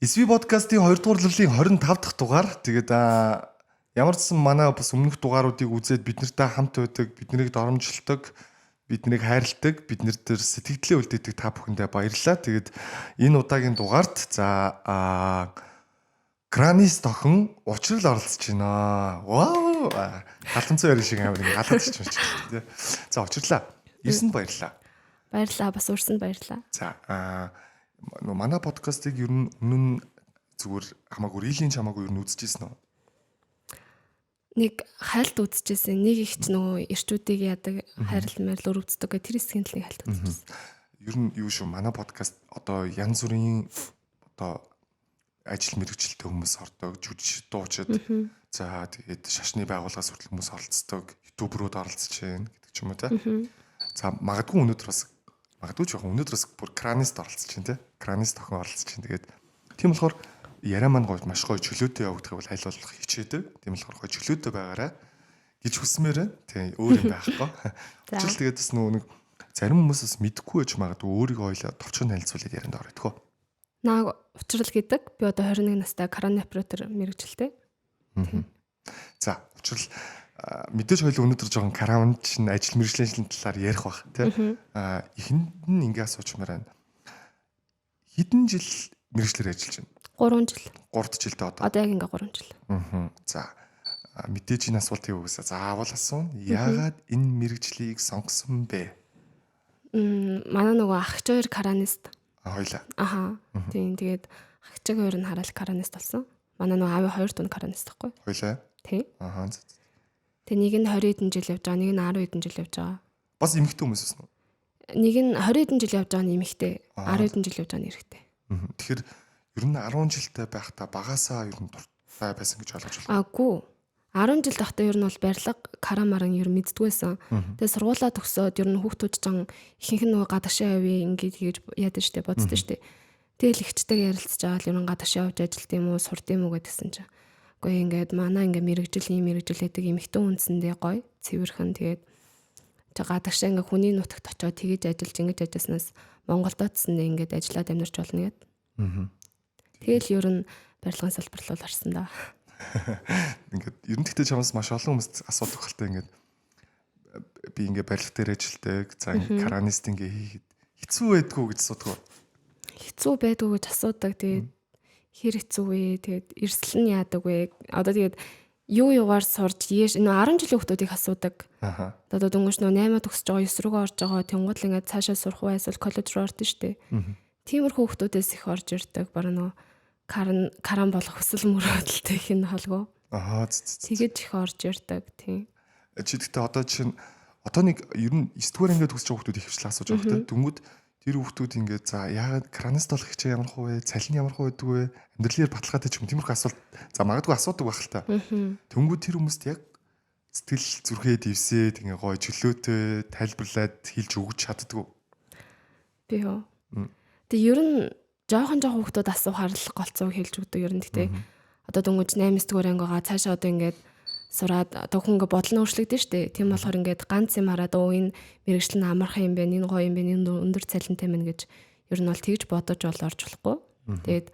SV подкастын 2 дугаар лүлийн 25 дахь дугаар. Тэгээд ямар ч сан манай бас өмнөх дугааруудыг үзээд бид нартай хамт байдаг, биднийг доромжилдог, биднийг хайрладаг, бид нар дээр сэтгэлдээ үлдээдэг та бүхэндээ баярлалаа. Тэгээд энэ удаагийн дугаарт за Гранис охин Учрал оролцож байна. Вау! Галамцсан ярих шиг амар ингэ галаад чимч тий. За, Учрлаа. Ирсэнд баярлалаа. Баярлалаа. Бас урсанд баярлалаа. За, нөө манай подкастыг ер нь өмнө нь зүгээр хамаагүй reel ийн ч хамаагүй ер нь үзчихсэн үү? Нэг хайлт үзчихсэн. Нэг их ч нөгөө ирчүүдийг яадаг, хайрл мэрл өрөвддөг гэх тэр хэсгийн л нэг хайлт үзчихсэн. Ер нь юу шүү, манай подкаст одоо янз бүрийн одоо ажил мэргэжилтэй хүмүүс ордог, жүжигч, дуучид. За, тэгээд шашны байгууллагаас хүртэл хүмүүс оролцдог, YouTuber үүд оролцож байна гэдэг ч юм уу те. За, магадгүй өнөөдөр бас, магадгүй ч яг өнөөдөр бас бүр кранист оролцож байна те. Кранист охин оролцож байна. Тэгээд тийм болохоор яриа маань гоё, маш гоё чөлөөтэй явагдах бол аль болох хичээдэг. Тийм болохоор гоё чөлөөтэй байгаарай гэж хүсмээр байна. Тийм, өөр юм байхгүй. Учрал, тэгээд бас нөгөө нэг зарим хүмүүс бас мэдэхгүй байж магадгүй, өөрийгөө хоёлаа товчхон танилцуулаад ярианд орё тхөө. Наа Учрал гэдэг. Би одоо 21 настай кран оператор мэргэжилтэй. За, Учрал, мэдээж хоёул өнөөдөр жоохон кран чинь ажил мэргэжлийн талаар ярих бах тий. Эхэнд нь ингээ асуучмаар байна. Хэдэн жил мэргэжлээр ажиллаж байна? 3 жил. 3 дахь жилдээ одоо. Одоо яг ингээ 3 жил. За, мэдээж энэ асуултыг угсаа заавал асууна. Яагаад энэ мэргэжлийг сонгосон бэ? Манай нөгөө ахч хоёр кранист. Хоёлаа. Аха. Тийм, тэгээд ахчиг хоёр нь хараал кранист болсон. Манай нөгөө аавын хоёр дүү кранист байхгүй. Хоёлаа. Тийм. Аха. Тэгээ нэг нь 20 хэдэн жил явж байгаа, нэг нь 10 хэдэн жил явж байгаа. Бас эмэгтэй хүмүүс байсан уу? Нэг нь 20 хэдэн жил явж байгаа нь эмэгтэй, 10 хэдэн жил явж байгаа нь эрэгтэй. Тэгэхээр ер нь 10 жилтэй байхдаа багасаа ер нь дуртай байсан гэж ойлгож байна. Аагүй. 10 жил байхдаа ер нь бол барилга карамаран ер нь мэддэггүй байсан. Тэгээ сургуулаа төгсөөд ер нь хүүхдүүд ч ихэнх нь нөгөө гадагшаа явъя ингээд хийж яадаг штэ, боддог штэ. Тэгэл ихчтэйг ярилцж байгаа л ер нь гадагшаа явж ажилт юм уу, сурд юм уу гэдгсэн чинь. Үгүй, ингээд манай ингээ мэргэжил ийм мэргэжил гэдэг, эмэгтэй хүнсэндээ гоё цэвэрхэн, тэгээд чи гадагшаа ингээ хүний нутагт очиод тэгэж ажиллаж ингэж ажилласнаас Монголд очсондээ ингээд ажиллаад амьдарч болно гэд. Тэгэл ер нь барилгын салбар руу орсон да. Ингээд ер нь тэгтээ чамаас маш олон хүмүүс асуудаг хэлтэй, ингээд би ингээ барилга дээр ажилладаг. За, ингээ кранист ингээ хийхэд хэцүү байдгүй гэж асуудаг. Хэцүү байдгүй гэж асуудаг. Тэгээд хэр хэцүү вэ? Тэгээд эрсэл нь яадаг вэ? Одоо тэгээд юу юугаар сурж ээш нөө 10 жилийн хүүхдүүдийг асуудаг. Одоо дөнгөж нөө 8 төгсөж байгаа, 9 рүүгээ орж байгаа. Тэнгууд л ингээд цаашаа сурах уу эсвэл коллеж руу ордон штэ. Тиймэрхүү хүүхдүүдээс их орж ирдэг. Бараг нөө каран каран болох хүсэл мөрөөдөлтэй их нь холгоо. Тэгэж их орж ирдэг, тийм. Чи тэгтээ одоо чинь одоо нэг ер нь 9 дугаар ингээд төгсөж байгаа хүүхдүүд их хвчлээ асууж байгаа хэрэг. Дүнгүүд тэр хүүхдүүд ингээд за яагаад кранист болох хичээ ямар хуу вэ? Цалин ямар хуу байдаг вэ? Амьдралын баталгаатай ч юм, тиймэрхүү асуулт за магадгүй асуудаг байх л та. Тэнгүүд тэр хүмүүст яг сэтгэл зүрхээ дэвсээд ингээ гоё чөлөөтэй тайлбарлаад хэлж өгч чаддгүй. Би юу? Тэгээ ер нь жоохон жоохон хүүхдүүд асуухаар л голцоо хэлж өгдөг ер нь, гэтээ одоо дөнгөж 8 дугаар ангигаа цаашаа одоо ингээд сураад одоо хүн ингээ бодол нь өөрчлөгдөн штэ. Тийм болохоор ингээд ганц юм хараад өө энэ мэргэжил нь амархан юм байна, энэ гоё юм байна, энэ өндөр цалинтай юм гэж ер нь бол тэгж бодож бол орж болохгүй. Тэгээд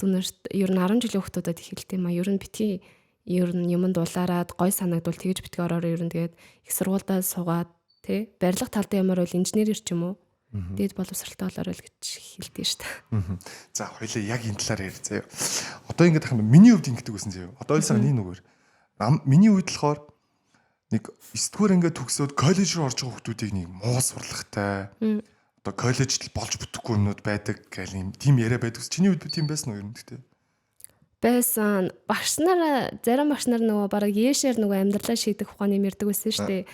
түнэрт ер нь 10 жилийн хүүхдүүдэд их хэлдэг юм а. Ер нь битгий ер нь юмд дулаарад гой санагдвал тэгж битгий ороорой, ер нь тэгээд их сургуульдаа суугаад тий барилга тал дээр ямар бол инженер ч юм уу дээд боловсралтай болоорой л гэж хэлдэг шүү дээ. За, хоёлаа яг энэ талаар ярь заяа. Одоо ингээд хам миний хувьд ингэдэг байсан заяа. Одоо ойлсоо нэг нүгээр. Миний үед болохоор нэг 9 дугаар ингээд төгсөөд коллеж руу орж байгаа хүүхдүүдийг нэг муу сурлагатай. Одоо коллежд болж бүтэхгүй юмнууд байдаг гэл юм тийм яриа байдаг. Чиний үед тийм байсан уу ер нь гэхдээ? Байсан. Багш нар, зарим багш нар нөгөө бараг ээшээр нөгөө амьдралаа шийдэх ухааны мэрдэг байсан шүү дээ.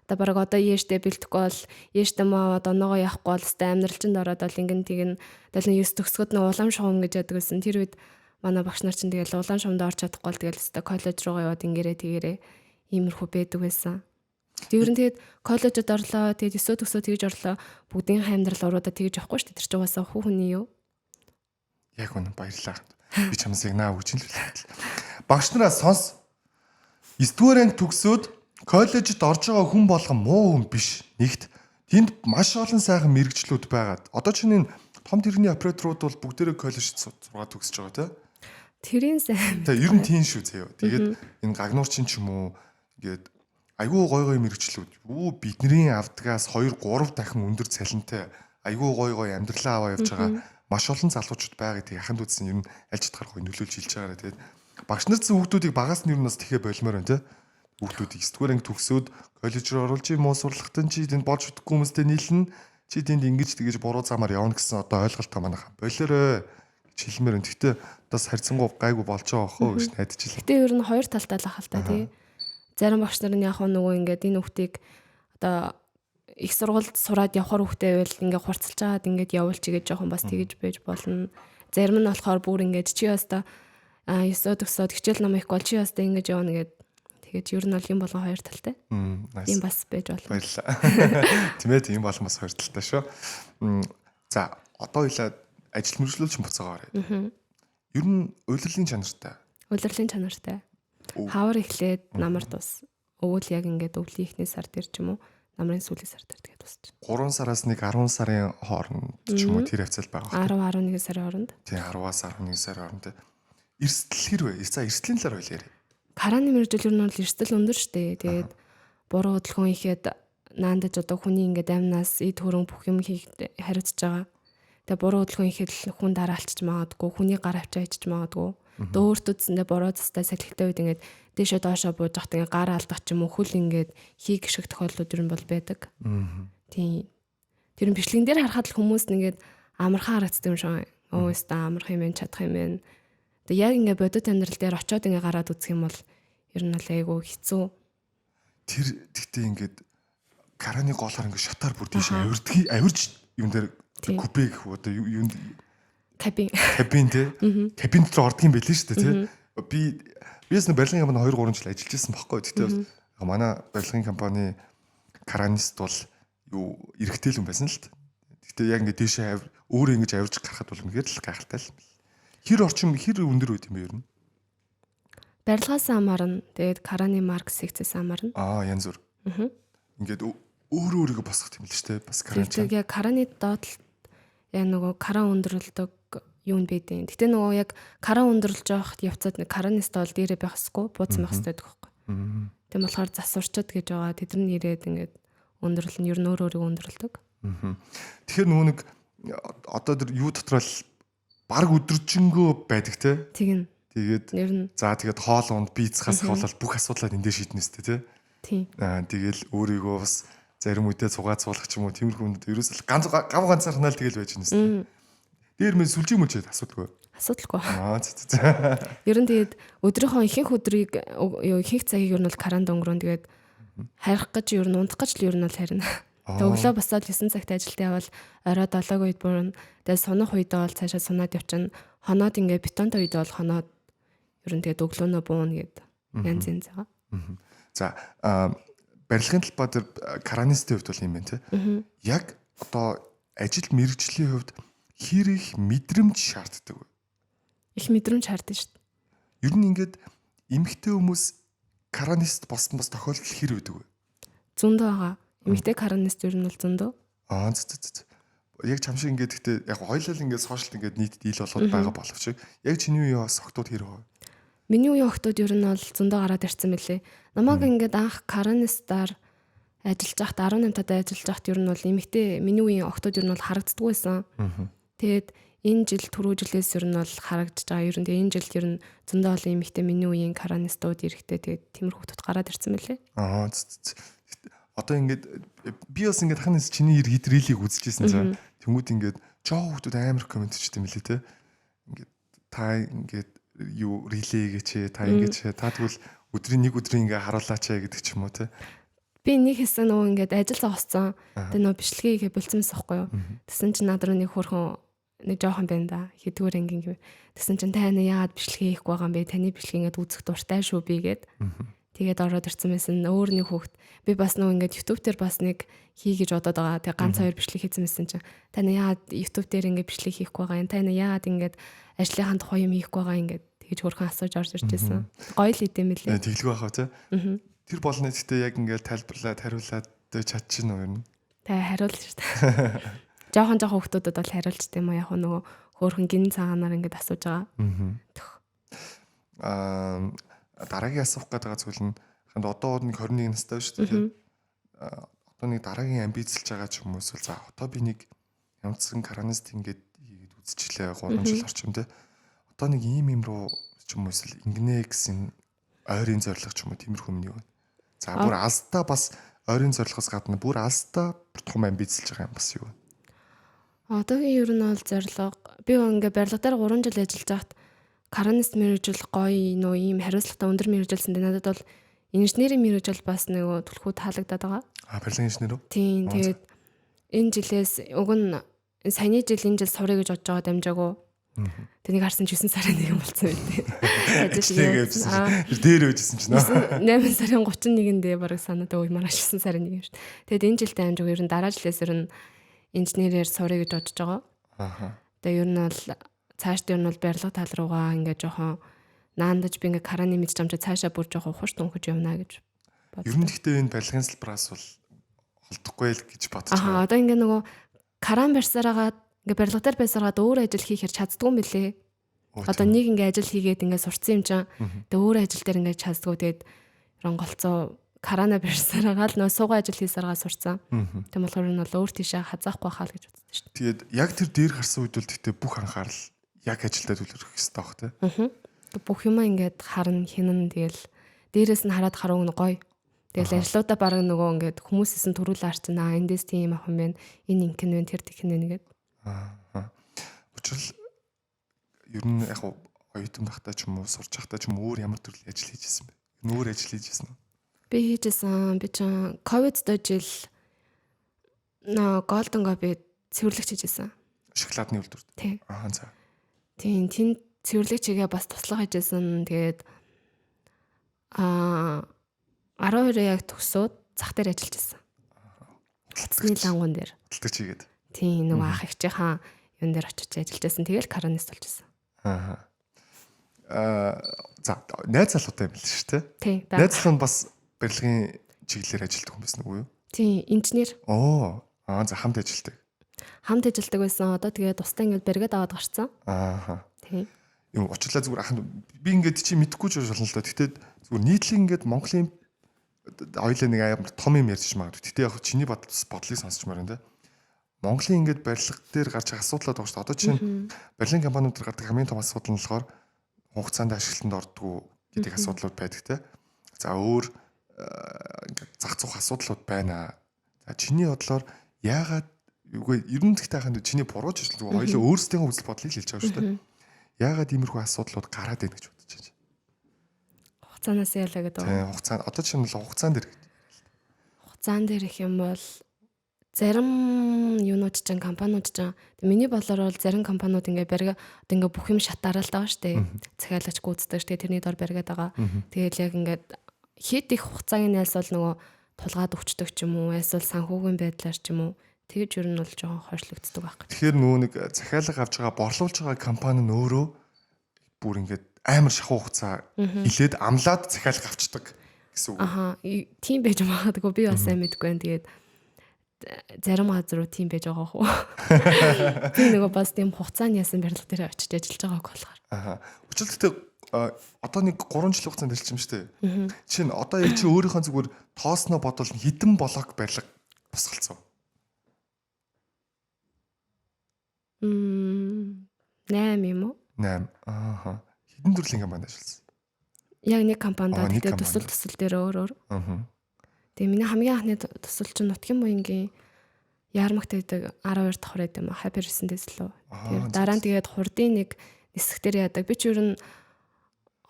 Одоо бараг одоо ээштэй бэлтгэхгүй бол ээштэй маа оноогоо явахгүй бол өстой амьдрал чинь ороод бол ингэн тэгин тэгэл 9 төгсгöd нөгөө улаан шугам гэж яадаг байсан. Тэр үед манай багш нар чинь тэгэл улаан шугамд орч чадахгүй бол тэгэл өстой коллеж руугаа яваад ингэрээ тэгэрээ иймэрхүү байдаг байсан. Тэр нь тэгээд коллежид орлоо, тэгээд 9 төгсөө тэгж орлоо. Бүгдийн амьдрал уруудаа тэгж явахгүй шүү дээ. Тэр чинь угаасаа хүү хүний юу? Яг үнэн, баярлалаа. Би чамсыг наа өгч л билээ. Багш нараа сонс. 9 дугаар анги төгсөөд коллежид орж байгаа хүн болгон муу хүн биш. Нэгт тэнд маш олон сайхан мэргэжлүүд байгаад одоо чинь энэ Том тэрэгний операторууд бол бүгдээрээ коллежид сургаад төгсөж байгаа тий. Тэрийн сайн. Тэ ер нь тийм шүү заяа. Тэгээд энэ гагнуурчин ч юм уу ингээд айгүй гой гой мэрэгчлүүд. Юу бидний авдгаас 2 3 дахин өндөр цалинтай айгүй гой гой амьдралаа аваа явж байгаа маш олон залуучууд байгаа гэдгийг яханд үзсэн ер нь аль чадхаар гой нөлөөлж хэлж байгаараа. Тэгээд багш нар зэн хүүхдүүдийг багаас нь ер нь бас тэхэ болмоор байна тий. Хүүхдүүдийг 9 дугаар анги төгсөөд коллеж руу оруулж муу сурлагтан чи тэнд болж чадахгүй хүмүүстэй нийлнэ. Чи тэнд ингэж тэгэж буруу замаар явна гэсэн одоо ойлголтоо манайха болоорой гэж хэлмээр байна. Гэхдээ бас харьцангуй гайгүй болж байгаа хөө гэж найдаж байна. Гэтэ ер нь хоёр талтай л ахalta тий. Зарим багш нар нь яг нөгөө ингээд энэ хүүхдийг одоо их сургуульд сураад явхаар хүүхдээ байвал ингээд хурцлж агаад ингээд явуулчих гэж жоохон бас тэгэж байж болно. Зарим нь болохоор бүр ингээд чи яста 9-оо төгсөөд хичээл ном ихгүй бол чи яста ингэж явна гэд тэгээд ер нь бол юм болгон хоёр талтай. Тийм бас байж болно. Баярлалаа. Тийм ээ, тийм болон бас хоёр талтай шүү. За одоо хоёлаа ажил мөржлүүлж буцаагаа оръё. Ер нь улирлын чанартай. Улирлын чанартай. Хавар эхлээд намар тус. Өвөл яг ингээд өвлийн эхний сар дээр ч юм уу намрын сүүлийн сар дээр тэгээд тусч. 3 сараас нэг 10 сарын хооронд ч юм уу тэр хавцал байгаа. 10 11 сарын хооронд. Тийм 10-аас 11 сарын хооронд. Эрсдэл хэр вэ? За эрсдлийн талаар хоёлаа яриа. Караны мэргэжил ер нь бол эрсдэл өндөр штэ. Тэгээд буруу хөдөлгөөн ихэд наандаж одоо хүний ингээд амнаас эд хөрөнгө бүх юм хийх хариуцж байгаа. Тэгээ буруу хөдөлгөөн ихэд хүн дараалчж магадгүй, хүний гар авчаа ичж магадгүй. Тэгээ өөртөө зэндээ буруу застай салхитай үед ингээд дээшээ доошоо бууж хат ингээд гар алдах ч юм уу хөл ингээд хий гიშгэх тохиолдлууд ер нь бол байдаг. Тийм. Тэр нь бичлэгэн дээр харахад л хүмүүс ингээд амархан харагддаг юм шиг. Өө өстө амарх юм байна, чадах юм байна. Тэгээ яг ингээд бодит амьдрал дээр очиод ингээд гараад үзэх юм бол ер нь бол айгүй хэцүү. Тэр тэгтээ ингээд караны голоор ингээд шатаар бүр тийш авирдгийг авирж юм дээр купе гэх үү одоо юунд кабин кабин тий кабин дотор ордог юм байлээ шүү дээ тий. Би бис нэг барилгын компани 2 3 жил ажиллаж байсан байхгүй. Тэгтээ манай барилгын компани каранист бол юу эрэгтэй л хүн байсан л т. Тэгтээ яг ингээд тийшээ өөрөө ингэж авирж гарахад бол үнэхээр л гайхалтай л. Хэр орчим хэр өндөр байт юм бэ ер нь? Барилгаас хамаарна. Тэгээд караны марк секцээс хамаарна. Аа янз бүр. Ингээд өөрөө өөрийгөө босгох юм л шүү дээ. Бас каран. Тэгээд яг караны доотлолт яг нөгөө каран өндөрлөдөг юу нь байдیں۔ Гэтэ нөгөө яг каран өндөрлөж явахт явцаад нэг караны стол дээрээ байх хэсгүй, бууцсан байх хэстэй байдаг байхгүй. Тийм болохоор засварчд гэж байгаа. Тэд нар ирээд ингээд өндөрлөн ер нь өөр өөрийгөө өндөрлөдөг. Тэгэхээр нөгөө нэг одоо тэр юу дотор л баг өдөржингөө байдаг те. Тэгнь. Тэгээд за тэгээд хоол унд бийцхаас хавлал бүх асуудлаа эндээ шийднэ үстэй те. Тийм. Аа тэгэл өөрийгөө бас зарим үедээ цугаа цуулах ч юм уу тиймэрхүү юмуд ерөөсөл ганц гав ганцаархнаа л тэгэл байж гэнэ үстэй. Дээр мэн сүлжээ мүлжээд асуудалгүй. Асуудалгүй. Аа зэ. Ер нь тэгээд өдрийнхөө ихэнх өдрийг юу ихэнх цагийг ер нь бол каранд өнгөрөөн тэгээд харих гэж ер нь унтах гэж л ер нь бол харина. Тэгээд өглөө босоод 9 цагт ажилд явбал орой 7 үед буурна. Тэгээд сунах үедээ бол цаашаа сунаад явчихна. Хоноод ингээд бетонтой үед бол хоноод ер нь тэгээд өглөөнөө бууна гэд янз янз байгаа. За барилгын талбай дээр каранистын хувьд бол юм байна те. Яг одоо ажил мэргэжлийн хувьд хэр их мэдрэмж шаарддаг вэ? Их мэдрэмж шаарддаг шүү дээ. Ер нь ингээд эмэгтэй хүмүүс каранист болсон бас тохиолдол хэр байдаг вэ? Зөндөө байгаа. Эмэгтэй каранист ер нь бол зөндөө. Аа зэ зэ. Яг чам шиг ингээд гэхдээ яг хоёлал ингээд сошиалд ингээд нийт дийл болгоод байгаа боловч яг чиний үеийн бас охтууд хэр вэ? Миний үеийн охтууд ер нь бол зөндөө гараад ирсэн мөлий. Намайг ингээд анх каранистаар ажиллаж байхад 18 тад ажиллаж байхад ер нь бол эмэгтэй миний үеийн охтууд ер нь бол харагддаггүй байсан. Тэгээд энэ жил түрүү жилээс ер нь бол харагдаж байгаа. Ер нь тэгээ энэ жил ер нь зөндөө олон эмэгтэй миний үеийн каранистууд эрэхтэй тэгээд тиймэрхүү хүмүүс гараад ирсэн мөлий. Аа одоо ингээд би бас ингээд ханаас чиний хэд рилийг үзчихсэн цаа. Тэнгүүд ингээд жоо хүмүүс амар коммент хийжтэй мөлий те. Ингээд та ингээд юу рилээ гэж та ингэж та тэгвэл өдрийн нэг өдрийн ингээ харуулаач гэдэг ч юм уу те. Би нэг хэсэг нөгөө ингээд ажил зогссон. Тэгээ нөгөө бичлэгээ хийгээ болцсон байсан байхгүй юу. Тэсэн чинь над руу нэг хөрхөн нэг жоохон байна да. Хэдгээр ангийн гэв. Тэсэн чинь та яагаад бичлэгээ хийхгүй байгаа юм бэ? Таны бичлэг ингээд үзэх дуртай шүү би гээд. Тэгээд ороод ирсэн байсан. Өөр нэг хүүхэд би бас нөгөө ингээд YouTube дээр бас нэг хий гэж бодоод байгаа. Тэгээ ганц хоёр бичлэг хийсэн байсан чинь та яагаад YouTube дээр ингээд бичлэг хийхгүй байгаа юм? Та яагаад ингээд ажлынхаа тухай юм хийхгүй байгаа юм ингээд тэгэж хөрхөн асууж орж ирж байсан. Гоё л идэм мэлээ. Тэглгүй байхаа тий. Тэр болно гэхдээ яг ингээд тайлбарлаад хариулаад чадчихна уу ер нь? Та хариулна шүү дээ. Жохон жохон хүмүүсд бол хариулж тийм үү яг нөгөө хөөхөн гин цагаанаар ингээд асууж байгаа. Аа дараагийн асуух гээд байгаа зүйл нь ханд одоо нэг 21 настай шүү дээ. Одоо нэг дараагийн амбицлж байгаа ч юм уу эсвэл за одоо би нэг ямцсан каранист ингээд хийгээд үзчихлээ 3 жил орчим те. Одоо нэг ийм юм руу ч юм уу эсвэл ингэнэ гэсэн ойрын зорилго ч юм уу тиймэрхүү юм юу вэ? За бүр алстаа бас ойрын зорилгоос гадна бүр алстаа том амбицлж байгаа юм бас юу вэ? Одоогийн ер нь бол зорилго би ингээ барилга дээр 3 жил ажиллаж байхад каранист мэргэжил гоё нөө ийм хариуцлагатай өндөр мэргэжилсэн. Надад бол инженерийн мэргэжил бас нөгөө түлхүү таалагдаад байгаа. А барилгын инженер үү? Тийм. Тэгээд энэ жилээс уг нь саяны жил энэ жил сурах гэж бодож байгаа дамжаагүй. Тэнийг харсан ч 9 сарын 1 болсон байт. Ажил явжсэн. Тэр дээр байжсэн чинь 8 сарын 31-нд бараг санаад ой маргааш 9 сарын 1 юм шүү. Тэгээд энэ жилдээ амжаагүй ер нь дараа жилээс ер нь инженерээр сурах гэж бодож байгаа. Аа. Тэгээд ер нь бол цаашд ер нь бол барилга тал руугаа ингээ жоохон наандаж би ингээ караны мэдж амжаа цаашаа бүр жоохон ухаж тунхаж явна гэж бодсон. Ер нь гэхдээ энэ барилгын салбараас бол холдохгүй л гэж бодож байгаа. Аа одоо ингээ нөгөө каран барьсараагаа ингээ барилга дээр байсараад өөр ажил хийхээр чаддгүй юм билээ. Одоо нэг ингээ ажил хийгээд ингээ сурцсан юм чинь тэгээ өөр ажил дээр ингээ чаддгүй тэгээд ронголцоо карана барьсараагаа л нөө суугаа ажил хийсаргаа сурцсан. Тийм болохоор нь бол өөр тийшээ хазаахгүй хаа л гэж бодсон шүү дээ. Тэгээд яг тэр дээр гарсан үед бол тэгтээ бүх анхаарал яг ажилдаа төвлөрөх хэрэгтэй баг тий. Аа. Бүх юмаа ингээд харна хинэн тэгэл дээрээс нь хараад харуу нь гоё. Тэгэл ажлуудаа бараг нөгөө ингээд хүмүүсээс нь төрүүл арчнаа эндээс тийм ах юм байна. Энэ ингэн вэ тэр тэгхэн вэ гээд. Аа. Учир нь ер нь яг оюутан байхдаа ч юм уу сурч байхдаа ч юм уу өөр ямар төрлийн ажил хийж байсан бэ? Өөр ажил хийж байсан уу? Би хийжсэн. Би ч ковидтой жил нөө Golden Gobi цэвэрлэгч хийжсэн. Шоколадны үйлдвэрт. Тийм. Аа за. Тийм, тэнд цэвэрлэгч хийгээ бас туслах хийжсэн. Тэгээд 12 яг төгсөөд зах дээр ажиллаж байсан. Цэцний лангуун дээр. Худалдагч хийгээд. Тийм, нөгөө ах эгчийнхаа юун дээр очиж ажиллаж байсан. Тэгэл каранист болж байсан. Аа. За, найз залуутай юм л шүү дээ. Тийм. Найз залуу нь бас барилгын чиглэлээр ажилладаг хүн байсан уу юу? Тийм, инженер. Оо, аа за хамт ажилладаг. Хамт ажилладаг байсан. Одоо тэгээ тусдаа ингээд баригаад аваад гарцсан. Аа. Тийм. Юм уучлаа зүгээр ахын би ингээд чи мэдэхгүй ч болно л доо. Гэтэ зүгээр нийтлэг ингээд Монголын хоёлаа нэг амар том юм ярьж магадгүй. Гэтэ яг чиний бодлыг сонсчмаар байна те. Монголын ингээд барилга дээр гарч байгаа асуудлаад байгаа шүү дээ. Одоо чинь барилгын компаниуд дээр гардаг хамгийн том асуудал нь болохоор хугацаанд ашиглалтанд ордгоо гэдэг асуудлууд байдаг те. За өөр ингээд зах зуух асуудлууд байна. За чиний бодлоор яагаад үгүй ер нь гэхдээ ханд чиний бурууч ажил зүгээр хоёлоо өөрсдийнхөө үзэл бодлыг хэлж байгаа шүү дээ. Яагаад иймэрхүү асуудлууд гараад байна гэж бодож байна. Хугацаанаас ялаа гэдэг. Тийм хугацаа одоо чинь бол хугацаан дээр. Хугацаан дээр их юм бол зарим юунууд чинь компаниуд чинь миний бодлоор бол зарим компаниуд ингээ барига одоо ингээ бүх юм шатаарал байгаа шүү дээ. Захиалагч гүйцэтгэж тэгээ тэрний дор баригаад байгаа. Тэгэл яг ингээд хэд их хугацааг нь альсвал нөгөө тулгаад өгчдөг ч юм уу, эсвэл санхүүгийн байдлаар ч юм уу тэгж ер нь бол жоохон хойшлогддог байх гэж. Тэгэхээр нөгөө нэг захиалга авч байгаа, борлуулж байгаа компани нь өөрөө бүр ингээд амар шахуу хугацаа хилээд амлаад захиалга авчдаг гэсэн үг. Аха, тийм байж магадгүй би бас сайн мэдэхгүй байна. Тэгээд зарим газар руу тийм байж байгаа хөө. Би нөгөө бас тийм хугацааны ясан барилга дээр очиж ажиллаж байгааг болохоор. Аха. Учир нь одоо нэг 3 жил хугацаанд хэлчих юм шүү дээ. Чинь одоо яг чи өөрийнхөө зүгээр тоосноо бодвол хэдэн блок барилга босголцсон. 8 юм уу? 8. Ааха. Хэдэн төрлийн компанид ажилласан? Яг нэг компанид гэхдээ төсөл дээр өөр өөр. Аа. Тэгээ миний хамгийн анхны төсөл чинь нутгийн буянгийн Ярмагт гэдэг 12 давхар байд юм а. Хайпер 9-дэс лөө. Тэр дараа нь тэгээд хурдын нэг нисэх дээр яадаг. Би ч ер нь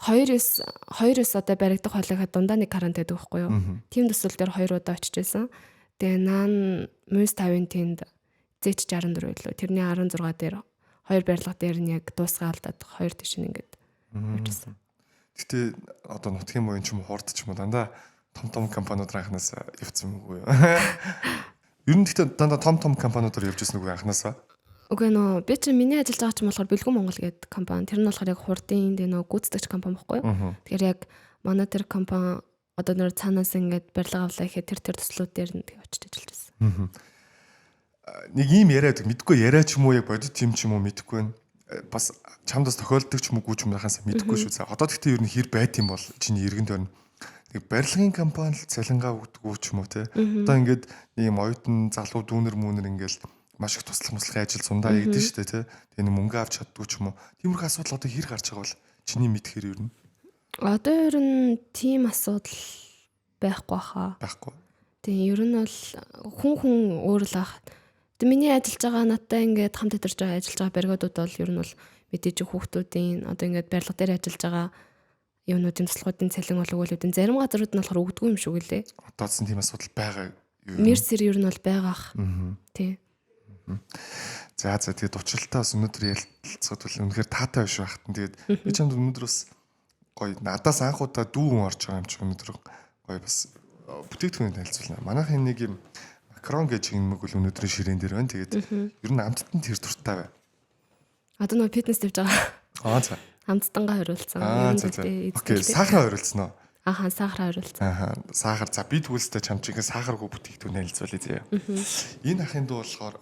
2-9 2-9 одоо баригдах хоолойхоо дундаа нэг карант байдаг байхгүй юу? Тийм төсөл дээр 2 удаа очиж байсан. Тэгээ наан Муйс 5-ын тэнд Z64 байлуу. Тэрний 16 дээр хоёр барилга дээр нь яг дуусгаалдаад хоёр тийш нь ингээд явчихсан. Гэтэ одоо нутгийн буян ч юм уу хурд ч юм уу дандаа том том компаниудаар анханаас явцсан юм уу юу? Ер нь гэхдээ дандаа том том компаниудаар явж ирсэн үгүй анханасаа. Үгүй нөө би чинь миний ажиллаж байгаа чинь болохоор Бэлгүн Монгол гэдэг компани. Тэр нь болохоор яг хурдын тэгээ нөө гүйцэтгэгч компани байхгүй юу? Тэгэхээр яг манай тэр компани одоо нөр цаанаас ингээд барилга авлаа гэхэд тэр төслүүд дээр нь тэгээ очиж ажиллаж байсан. Нэг ийм яриа гэдэг мэдгүй яриа ч юм уу яг бодит юм ч юм уу мэдэхгүй байна. Бас чамд бас тохиолддог ч юм уу ч юм хасаа мэдэхгүй шүү. За одоо тэгтээ ер нь хэр байт юм бол чиний эргэн тойрон нэг барилгын компани л цалингаа өгдөг үү ч юм уу те. Одоо ингээд нэг юм оюутан залуу дүүнер үүнер ингээл маш их туслах муслахын ажил зундаа хийгдэн шүү дээ те. Тэгээ нэг мөнгө авч чаддгүй ч юм уу. Тиймэрхүү асуудал одоо хэр гарч байгаа бол чиний мэдхээр ер нь Одоо ер нь тийм асуудал байхгүй хаа. Байхгүй. Тийм ер нь бол хүн хүн өөр л ах. Тэг миний ажиллаж байгаа надтай ингээд хамт амьдарч байгаа ажиллаж байгаа бригадууд бол ер нь бол мэдээж хүүхдүүдийн одоо ингээд барилга дээр ажиллаж байгаа юунуудын туслахуудын цалин бол өгөөлүүдийн зарим газрууд нь болохоор өгдөггүй юм шиг үлээ. Одоо ч тийм асуудал байгаа юу? Мэр сэр ер нь бол байгаах. Тий. За за тэгээд учралтай бас өнөөдөр ярилцахад бол үнэхээр таатай биш байхад нь тэгээд би чамд өнөөдөр бас гоё надаас анх удаа дүү хүн орж байгаа юм чи өнөөдөр гоё бас бүтээгдэхүүнийг танилцуулна. Манайхын нэг юм макарон гэж хинмэг бол өнөөдрийн ширээн дээр байна. Тэгээд ер нь амттанд тэр дуртай бай. Одоо нөгөө фитнес тавьж байгаа. Аа за. Амттангаа хориулсан. Окей, сахараа хориулсан уу? Ахаа, сахараа хориулсан. Аа, сахар. За би тэгвэл чам чинь сахаргүй бүтээгдэхүүн танилцуулъя заяа. Энэ ахын дүү болохоор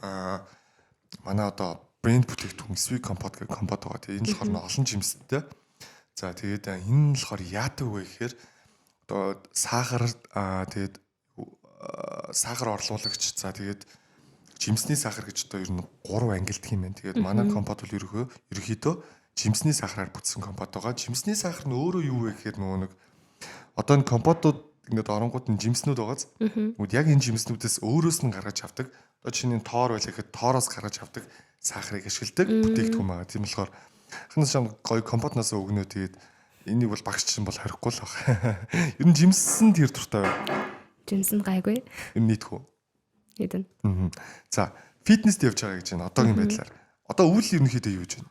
манай одоо брэнд бүтээгдэхүүн Sweet Compote гэх компот байгаа. Тэгээ энэ болохоор олон жимстэй. За тэгээд энэ нь болохоор яадаг вэ гэхээр одоо сахар тэгээд сахар орлуулагч за тэгээд жимсний сахар гэж одоо ер нь 3 ангилдаг юм байна. Тэгээд манай компот бол ерөнхийдөө жимсний сахараар бүтсэн компот байгаа. Жимсний сахар нь өөрөө юу вэ гэхээр нөгөө нэг одоо энэ компотууд ингээд оронгууд нь жимснүүд байгааз. Тэгмүүд яг энэ жимснүүдээс өөрөөс нь гаргаж авдаг. Одоо чиний тоор байлаа гэхэд тоороос гаргаж авдаг сахарыг ашигладаг бүтээгдэхүүн байгаа. Тийм болохоор ханаас шам гоё компотноос өгнө тэгээд энийг бол багш чинь бол хорихгүй л баг. Ер нь жимсэн тэр дуртай бай. Жимсэн гайгүй. Ер нь нийтхүү. Нийтэн. За, фитнест явж байгаа гэж байна одоогийн байдлаар. Одоо өвөл ерөнхийдөө юу гэж байна?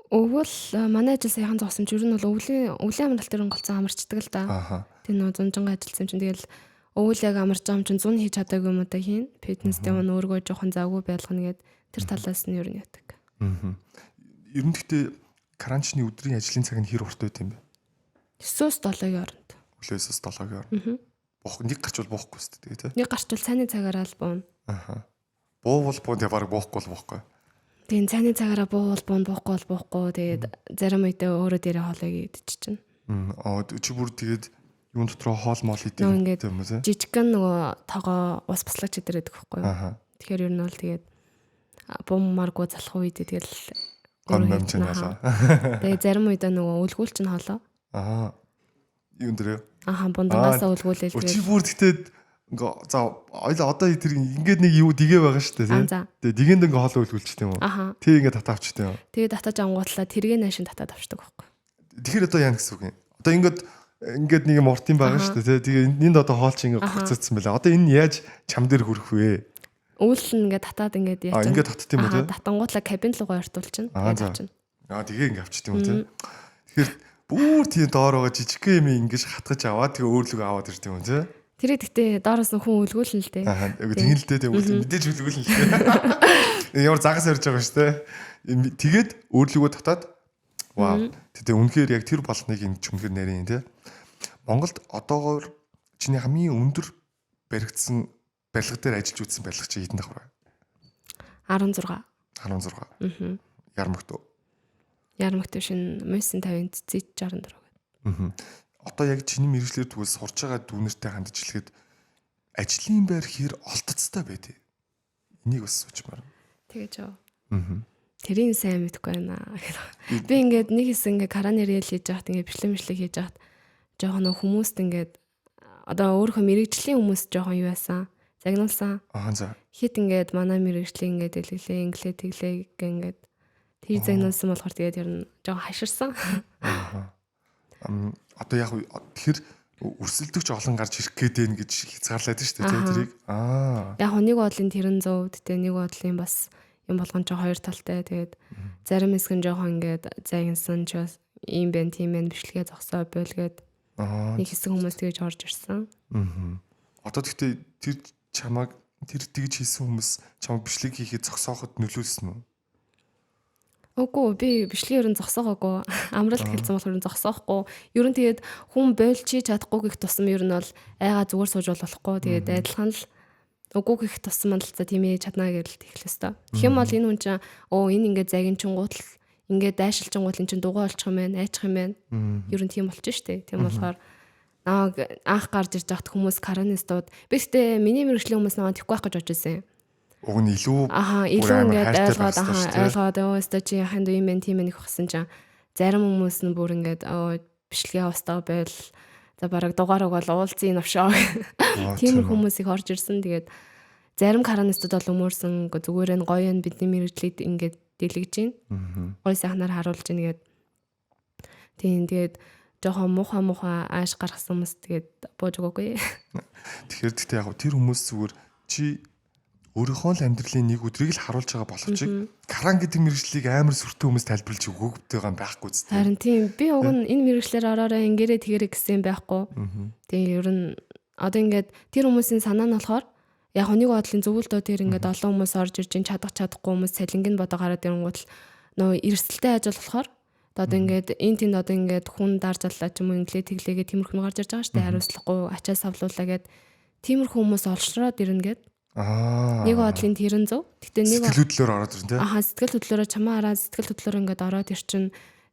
Өвөл манай ажил саяхан зогсон ч ер нь бол өвлийн амралт дээр голцсон амарчдаг л да. Тэр нөө зунжингаа ажилласан чинь тэгэл өвөл яг амарч байгаа юм чинь зун хийж чадаагүй юм уу хийн. Фитнес дээр мөн өөргөө жоохон завгүй байлгана гэд тэр талаас нь ер нь яадаг. Ер нь гэхдээ карантины өдрийн ажлын цаг нь хэр урт байт юм бэ? 9-7-гийн оронд. Өглөө 9-7-гийн оронд. Буух нэг гарчвал буухгүй шүү дээ тий. Нэг гарчвал цайны цагаараа л буuna. Аха. Буувал буун тэгээ бараг буухгүй бол буухгүй. Тийм цайны цагаараа буувал буун буухгүй бол буухгүй тэгээд зарим үедээ өөрөө дээрээ хоолыг идчих чинь. Аа чи бүр тэгээд юун дотроо хоол моол идэв юм уу тий? Жижигхэн нөгөө тогоо ус баслагч идэр байдаг байхгүй юу? Тэгэхээр ер нь бол тэгээд буммааргүй залах үед тэгэл гом юм чинь хоолоо. Тэгээд зарим үедээ нөгөө үлгүүл чинь хоолоо. Аа. Юун дээрээ? Аха бундангасаа үлгүүлээл тэгээд. Чи бүр тэгтээ ингээ за ойлоо одоо тэр ингээд нэг юу дигээ байгаа шүү дээ тий. Тэгээ дигэнд ингээ хоолоо үлгүүлчих тийм үү? Тэг ингээ татаа авчих тийм үү? Тэгээ татаж ангуутлаа тэргээ наашин татаад авчдаг байхгүй. Тэгэхээр одоо яа гэсэн үг юм? Одоо ингээд нэг юм урт юм байгаа шүү дээ тий. Тэгээ энд одоо хоол чи ингээ гоццсон байлаа. Одоо энэ яаж чам дээр хүрэх вэ? Үйл нь ингээ татаад ингээд яа. Ингээ татд юм уу тий? Татангуутлаа кабин руугаа ортуулчихна. Тэгээд авчина. Аа тэгээ ингээ авчт юм уу тий? Тэгэхээр бүр тийм доор байгаа жижигхэн юм ингэж хатгаж аваад тэгээ өөрлөгөө аваад ирд юм уу тий? Тэрийг гэхдээ доороос нь хүн үлгүүлнэ л дээ. Аа тэгин л дээ тийм мэдээж үлгүүлнэ л дээ. Ямар загас ярьж байгаа шүү дээ. Тэгээд өөрлөгөө татаад вау. Тэгээ үнэхээр яг тэр болгоныг ингэж үнэхээр нэрийн тий. Монголд одоогоор чиний хамгийн өндөр баригдсан барилга дээр ажиллаж үзсэн барилга чи хэдэн давхар вэ? 16. 16. Аа. Ярмагт уу? Ярмагт биш энэ Муйсын 50 Z64 гэдэг. Аа. Одоо яг чиний мэргэжлээр тэгвэл сурж байгаа дүүнертэй хандж хэлэхэд ажлын байр хэр олтцтой байдیں۔ Энийг бас суучмаар. Тэгэж юу. Аа. Тэрийг сайн мэдэхгүй байна. Би ингээд нэг хэсэг ингээд каранерэл хийж байхад ингээд бичлэг мишлэг хийж байхад жоохон нөх хүмүүст ингээд одоо өөрийнхөө мэрэгжлийн хүмүүс жоохон юу яасан загнуулсан. Аа за. Хит ингээд манай мэрэгжлийн ингээд дэлгэлээ, инглээ тэглээ гэх ингээд тэр загнуулсан болохоор тэгээд ер нь жоохон хаширсан. Аа. Одоо яг тэгэхээр өрсөлдөгч олон гарч ирэх гээд байна гэж хязгаарлаад шүү дээ тэрийг. Аа. Яг нэг бодлын тэрэн зөв, гэтээ нэг бодлын бас юм болгон ч хоёр талтай. Тэгээд зарим хэсэг нь жоохон ингээд загнасан ч бас ийм байна, тийм байна бичлэгээ зогсоо бойлгээд нэг хэсэг хүмүүс тэгэж орж ирсэн. Аа. Одоо тэгтээ тэр чамааг тэр тэгж хийсэн хүмүүс чамайг бичлэг хийхэд зогсооход нөлөөлсөн үү? Үгүй би бичлэгийн ер нь зогсоогоогүй. Амралт хэлсэн болохоор зогсоохгүй. Ер нь тэгээд хүн бойлчий чадахгүй гэх тусам ер нь бол айгаа зүгээр сууж болохгүй. Тэгээд адилхан л Үгүй гэх тусам л за тийм ээ чаднаа гэж хэлэх ёстой. Тэгэх юм бол энэ хүн чинь оо энэ ингээд загинчингууд л ингээд дайшилчингууд эн чинь дугуй олчих юм байна, айчих юм байна. Ер нь тийм болчих штэ. Тийм болохоор намайг анх гарч ирж байхад хүмүүс каранистууд би гэхдээ миний мэргэжлийн хүмүүс намайг тэхгүй байх гэж бодож байсан. Уг нь илүү илүү ингээд ойлгоод ойлгоод өө өстой чи яханд юм бэ тийм ээ нөх болсон чинь зарим хүмүүс нь бүр ингээд бичлэгээ явуултаа байл за бараг дугаар өгөөл уулзын новшоо. Тиймэр хүмүүс их орж ирсэн. Тэгээд зарим каранистууд бол өмөрсөн зүгээр нь гоё нь бидний мэргэжлийг ингээд дэлгэж байна. Гоё сайхнаар харуулж байна гээд. Тийм тэгээд жоохон муухай муухай ааш гаргасан хүмүүс тэгээд бууж өгөөгүй. Тэгэхээр тэгтээ яг тэр хүмүүс зүгээр чи өөрийнхөө л амьдралын нэг өдрийг л харуулж байгаа боловч каран гэдэг мэргэжлийг амар сүртэй хүмүүс тайлбарлаж өгөөгүй байгаа юм байхгүй зү. Харин тийм би уг нь энэ мэргэжлээр ороорой ингээрээ тэгэрээ гэсэн юм байхгүй. Тийм ер нь одоо ингээд тэр хүмүүсийн санаа нь болохоор яг нэг бодлын зөвлөлдөө тэр ингээд олон хүмүүс орж ирж ин чадах чадахгүй хүмүүс цалингийн бодоо гараад ирэнгүүт л нөө эрсдэлтэй ажил болохоор одоо ингээд энэ тэнд одоо ингээд хүн дарж аллаа ч юм уу инглээ тэглээгээ тиймэрхүү гарч ирж байгаа шүү дээ. Хариуцлагагүй ачаа савлуулаа гэд тиймэрхүү хүмүүс олшроод ирнэ гэд. Нэг бодлын тэрэн зөв. Гэтэ нэг сэтгэл хөдлөлөөр ороод ирнэ тий. Аха сэтгэл хөдлөлөөрөө чамаа хараа сэтгэл хөдлөлөөр ингээд ороод ирчин.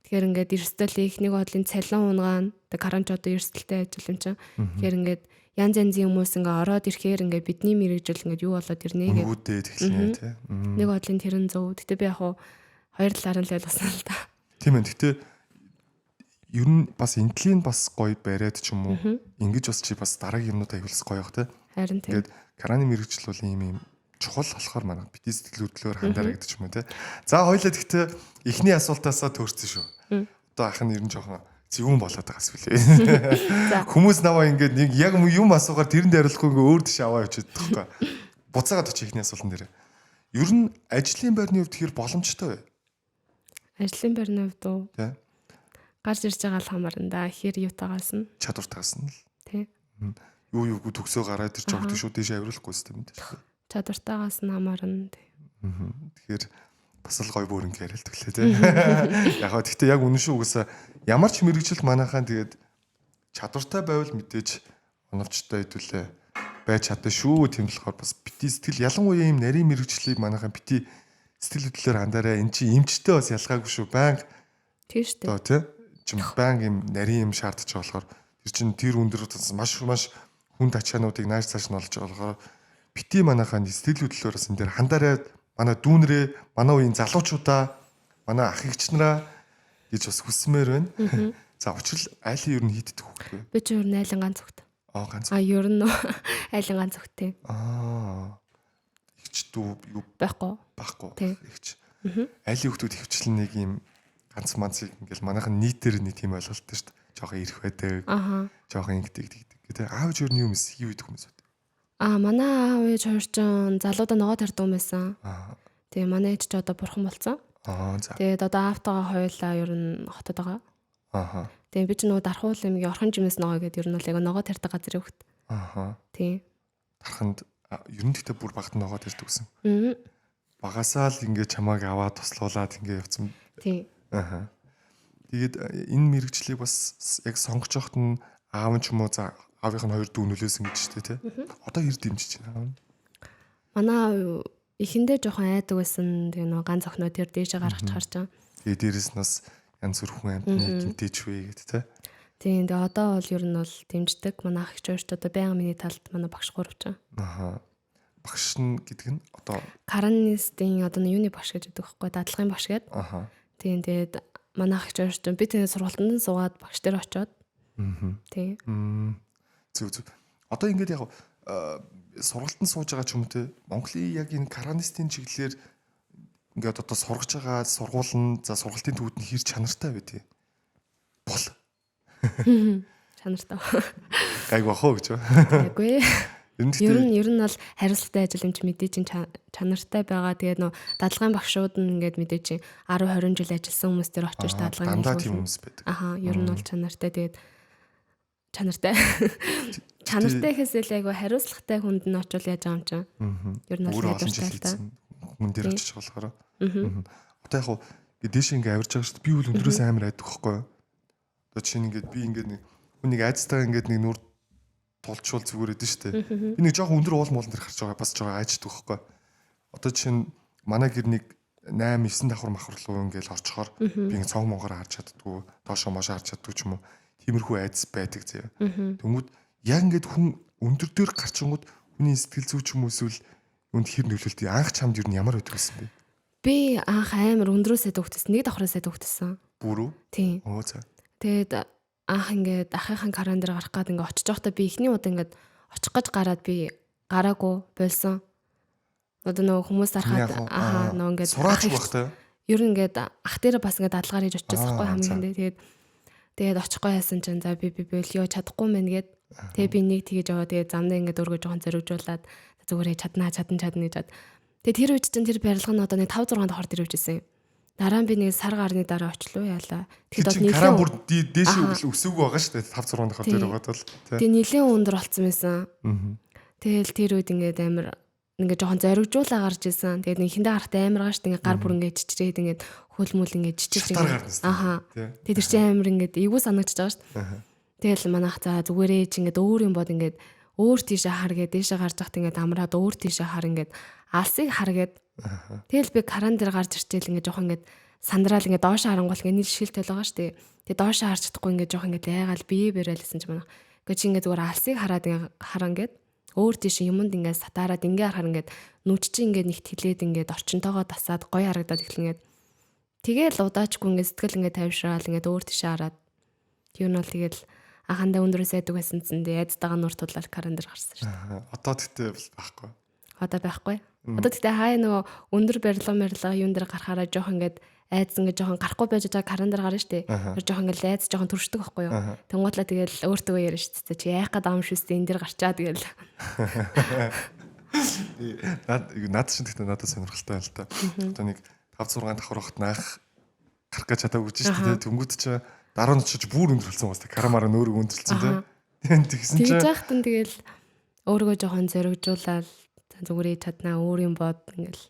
Тэгэхээр ингээд эрсдэл их нэг бодлын цалин унгаана. Тэг каранч одоо эрсдэлтэй ажил юм чинь. Тэгэхээр ингээд янз янзын хүмүүс ингээ ороод ирэхээр ингээ бидний мэрэгжил ингээд юу болоод ирнэ гэдэг. Үгүүдээ тэглэнэ тий. Нэг бодлын тэрэн зөв. Гэтэ би яг хуу хоёр талаар нь л ойлгосон л та. Тийм ээ. Гэтэ ер нь бас энтлийн бас гоё бариад ч юм уу ингэж бас чи бас дараагийн юмнуудаа хийвэл гоё явах тий. Харин тийм. Тэгээд караны мэрэгжил бол ийм ийм чухал болохоор манай бити сэтгэл хөдлөлөөр хандараа гэдэг ч юм уу тий. За хоёлаа тэгтээ эхний асуултаасаа төрсөн шүү. Одоо ах нь ер нь жоохон зөвүүн болоод байгаа эсвэл. Хүмүүс намаа ингээд нэг яг юм асуугаар тэрэнд хариулахгүй ингээ өөр тийш аваа явчихдаг байхгүй. Буцаагаад очив эхний асуултан дээр. Ер нь ажлын байрны хувьд хэр боломжтой вэ? Ажлын байрны хувьд уу? Тий. Гарч ирж байгаа л хамаарна да. Хэр юутаагаас нь. Чадвартаагаас нь л. Тий. Юу юугүй төгсөө гараад ирж байгаа шүү дээш авируулахгүй систем дээ. Чадвартаагаас нь хамаарна. Тий. Тэгэхээр бас л гоё бүрэнг яриад тэглээ тий. Яг гоо гэхдээ яг үнэн шүү угсаа ямар ч мэрэгжил манайхаа тэгээд чадвартай байвал мэдээж оновчтой хэдүүлээ байж чадна шүү. Тийм болохоор бас бити сэтгэл ялангуяа ийм нарийн мэрэгжлийг манайхаа бити сэтгэл хөдлөлөөр хандараа эн чинь эмчтэй бас ялгаагүй шүү. Баян тийм шүү дээ. Одоо тий чим баян ийм нарийн юм шаардж байгаа болохоор тэр чинь тэр өндөр маш маш хүнд ачаануудыг нааш цааш нь олж байгаа болохоор бити манайхаа сэтгэл хөдлөлөөр бас энэ дээр хандараа манай дүүнрээ, манай үеийн залуучуудаа, манай ах эгч нараа гэж бас хүсмээр байна. За учир л айлын ер нь хийддэг хүүхэд вэ? Би ч ер нь айлын ганц хүүхэд. Аа ганц. А ер нь айлын ганц хүүхэд тийм. Аа. Эгч дүү юу байхгүй. Байхгүй. Эгч. Айлын хүүхдүүд хөвчлэн нэг юм ганц манцыг ингээл манайхан нийтээр нэг тийм ойлголттой шүү дээ. Жохон ирэх байдаг. Аа. Жохон ингэдэг тэгдэг. Гэтэ аав ээж өөр нь юм юу идэх хүмүүс вэ? Аа манай аав ээж хоёр ч залуудаа ногоо тарьдаг юм байсан. Аа. Тэгээ манай ээж ч одоо бурхан болсон. Аа за. Тэгээд одоо аавтайгаа хоёулаа ер нь хотод байгаа. Ааха. Тэгээ би ч нөгөө дархуул аймгийн Орхон жимээс ногоо гэдэг ер нь бол яг ногоо тарьдаг газрын хүүхэд. Ааха. Тийм. Дарханд ер нь тэгтээ бүр багт ногоо тарьдаг гэсэн. Аа. Багасаа л ингээ чамааг аваад туслуулаад ингээ явцсан. Тийм. Ааха. Тэгээд энэ мэрэгчлийг бас яг сонгож явахт нь аав нь ч юм уу за аавынх нь хоёр дүү нөлөөсөн гэж штэ тий. Одоо хэр дэмжиж байна аав нь? Манай аав эхэндээ жоохон айдаг байсан. Тэгээ нөгөө ганц охиноо тэр дээшээ гаргаж харж байгаа. Тэгээ дээрэс нь бас янз бүр хүн амьтны гинтээч вэ гэд тий. Тийм тэгээ одоо бол ер нь бол дэмждэг. Манай ах эгч хоёр ч одоо байнга миний талд манай багш гурав ч. Аха. Багш нь гэдэг нь одоо Каранистын одоо юуны багш гэж байдаг байхгүй дадлагын багш гэдэг. Аха. Тийм тэгээд манай ах эгч хоёр ч би тэгээ сургалтанд нь суугаад багш дээр очиод. Аа. Тийм. Зөв зөв. Одоо ингээд яг сургалтанд сууж байгаа ч юм уу те Монголын яг энэ каранистын чиглэлээр ингээд одоо сургаж байгаа сургууль нь за сургалтын төвүүд нь хэр чанартай вэ те? Бол. Чанартай. Гайг бах уу гэж ба. Гайгүй. Ер нь бол хариуцлагатай ажил юм чи мэдээ чинь чанартай байгаа. Тэгээд нөө дадлагын багшууд нь ингээд мэдээ чинь 10 20 жил ажилласан хүмүүс дээр очиж дадлагын дандаа тийм хүмүүс байдаг. Аха, ер нь бол чанартай. Тэгээд чанартай. Чанартай гэхээс л айгу хариуцлагатай хүнд нь очивол яаж байгаа юм чинь. Ер нь бол олон жил хийсэн хүн дээр очиж болохоор. Одоо яг хуу дээш ингээ авирж байгаа шүү дээ. Би бол өндрөөс амар айдаг байхгүй юу? Одоо чинь ингээд би ингээд нэг хүн нэг айцтайгаа ингээд нэг нүр тулчвал зүгээр эдэн штэ. Би нэг жоохон өндөр уул муулан дээр харж байгаа бас жоохон айждаг байхгүй. Одоо жишээ нь манай гэр нэг 8 9 давхар махар руу ингээл орчхоор би ингээ цог монгоор харж чаддгүй, доошоо моошоо харж чаддгүй ч юм уу. Тиймэрхүү айдас байдаг заяа. Тэнгүүд яг ингээд хүн өндөр дээр гарчингууд хүний сэтгэл зүй ч юм уу эсвэл юунд хэр нөлөөлт анх чамд юу ямар байдаг байсан бэ? Би анх амар өндрөөсөө дүүхтэсэн. Нэг давхраасаа дүүхтэсэн. Бүрүү? Тийм. Оо за. Тэгээд анх ингээд ахынхаа каран дээр гарах гад ингээд очиж байхдаа би эхний удаа ингээд очих гэж гараад би гараагүй болсон. Одоо нөгөө хүмүүс харахад аа нөгөө ингээд сураач байх та. Ер нь ингээд ах дээрээ бас ингээд дадлгаар хийж очижсэн байхгүй хамгийн ихэндээ. Тэгээд очихгүй хайсан чинь за би болио чадахгүй мэн гээд тэгээ би нэг тэгэж яваа тэгээд замдаа ингээд өөргөө жоохон зоригжуулаад зүгээрээ чаднаа чадна чадна гэж бод. Тэгээд тэр үед чинь тэр барилга нь одоо нэг 5 6 давхар дээр үжсэн юм. Дараа нь би нэг сар гарны дараа очлоо яалаа. Тэгэхэд бол нэлээд бүр дээшээ өсөөгүй байгаа шүү дээ 5 6 давхар дээр байгаад бол тий. Тэгээ нэлээд өндөр болцсон байсан. Тэгэл тэр үед ингээд амар ингээд жоохон зоригжуулаа гарч исэн. Тэгээд нэг хиндэ гарахтай амар байгаа шүү дээ. Ингээд гар бүр ингээд чичрээд ингээд хөл мүл ингээд чичирч ингээд. Аха. Тэгээд тэр чинь амар ингээд эвгүй санагдчихж байгаа шүү дээ. Тэгэл манайх за зүгээрээ чи ингээд өөр юм бод ингээд өөр тийшээ хар гээд дээшээ гарч байхад ингээд амраад өөр тийшээ хар ингээд алсыг хар гээд. Тэгэл би каран дээр гарч ирчихэл ингээд жоохон ингээд сандраал ингээд доошоо харангуул ингээд нийл шил төл байгаа шүү дээ. Тэгээ доошоо харж чадахгүй ингээд жоохон ингээд айгаал бие барайл гэсэн чи манайх. Ингээд чи ингээд зүгээр алсыг хараад ингээд харан гээд өөр тийш юмд ингээд сатаарад ингээ харахаар ингээд нүд чи ингээд нэг тэлээд ингээд орчинтойгоо тасаад гоё харагдаад эхлэнгээд тэгэл удаачгүй ингээд сэтгэл ингээд тайвшраал ингээд өөр тийшээ хараад юу нь бол тэгэл анхандаа өндрөөс айдаг байсан чинь айдтайгаа нуур тулаад каран дээр гарсан шүү дээ. Одоо тэгтээ байхгүй. Одоо байхгүй. Одоо тэгтээ хаяа нөгөө өндөр барилга юун дээр гарахаараа жоох ингээд айдас ингээд жоохон гарахгүй байж байгаа каран дээр гарна шүү дээ. Тэр жоохон ингээд айдас жоохон төршдөг байхгүй юу. Тэнгуутлаа тэгэл өөртөө яриа шүү дээ. Чи яах гээд ам шүстэй энэ дээр гарчаа тэгэл. Наад чинь тэгтээ надад сонирхолтой байл та. Одоо нэг 5 6 давхар багт наах гарах гэж чадаагүй ч шүү дээ. Тэнгүүд чи дараа нь очиж бүр өндөрлсөн бас карамаараа нөөрөг өндөрлсөн тий. Тэгсэн чинь тэгж яхад нь тэгэл өөрийгөө жоохон зоригжуулаад зүгээрээ чаднаа өөр юм бод ингээл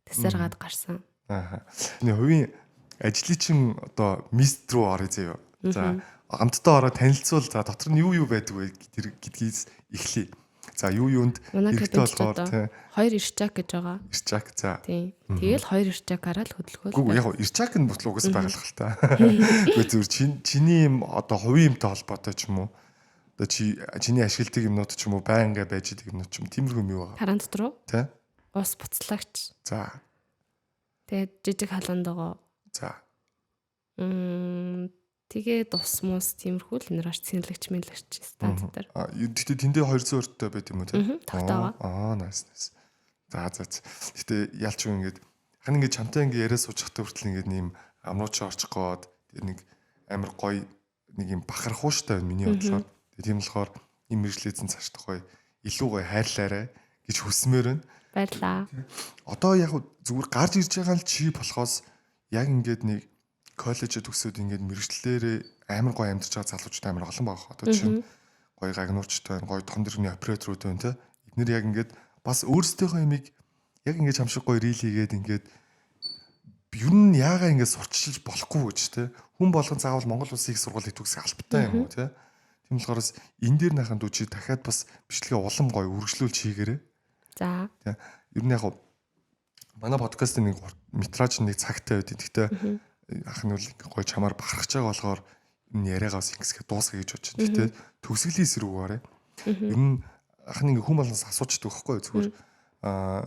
тэсэр гад гарсан. Аа. Миний хувийн ажлын чин одоо мист рүү орё заяа. За амттай ороо танилцуул. За дотор нь юу юу байдаг вэ гэдгийс эхлэе. За юу юунд хэрэгтэй болохоор тий. Хоёр ирчак гэж байгаа. Ирчак за. Тийм. Тэгэл хоёр ирчакаараа л хөдөлгөөл. Үгүй яг ирчак нь бүтэл угсаа байгалах л та. Үгүй зүгээр чиний юм одоо хувийн юмтай холбоотой ч юм уу. Одоо чиний ашигладаг юмнууд ч юм уу байнга байж идэг юмнууд ч юм тиймэрхүү юм юу байгаа. Каран дотор уу? Тий. Ус буцлагч. За. Тэгээд жижиг халаандагоо. За. Тэгээд ус мус тиймэрхүү л нэр арч цэнлэгч мэлэгч станц дээр. Аа тэгтээ тэндээ 200 өртөө байт юм уу те? Тогтоогоо. Аа nice nice. За за. Тэгтээ ялч юм ингээд хан ингээд чамтай ингээд яриа сууж хахтаа хүртэл ингээд нэм амрууч орчих гээд нэг амар гоё нэг юм бахархууштай байна миний бодлоор. Тэгээ тийм болохоор ийм мэржлээзэн цаашдах гоё илүү гоё хайрлаарай гэж хүсмээр байна. Баярлаа. Одоо яг зүгээр гарч ирж байгаа л чи болохоос яг ингээд нэг коллежид төгсөөд ингээд мэрэгчлэрээ амар гоё амьдарч байгаа залуучууд амар олон байгаа. Одоо чинь гоё гагнуурчтай байна, гоё том дэрэгний операторууд байна те. Эднэр яг ингээд бас өөрсдийнхөө юмыг яг ингээд чам шиг гоё рил хийгээд ингээд ер нь яагаа ингээд сурчилж болохгүй гэж те. Хүн болгон заавал Монгол улсын их сургуулийг төгсөх албатай юм уу те. Тийм болохоор бас энэ дээр нахын дүү чи дахиад бас бичлэгээ улам гоё үргэлжлүүлж хийгээрэй. За. Тэ. Ер нь яг манай подкастын нэг метраж нэг цагтай байд. Гэхдээ ах нь бол гоё чамаар бахархаж байгаа болохоор энэ яриагаа бас ингэсгээ дуусгая гэж бодчих. Гэхдээ төгсгөлийн эсрэг үгээрээ. Ер нь ах нь ингээ хүн болгоноос асуучдаг байхгүй юу? Зүгээр аа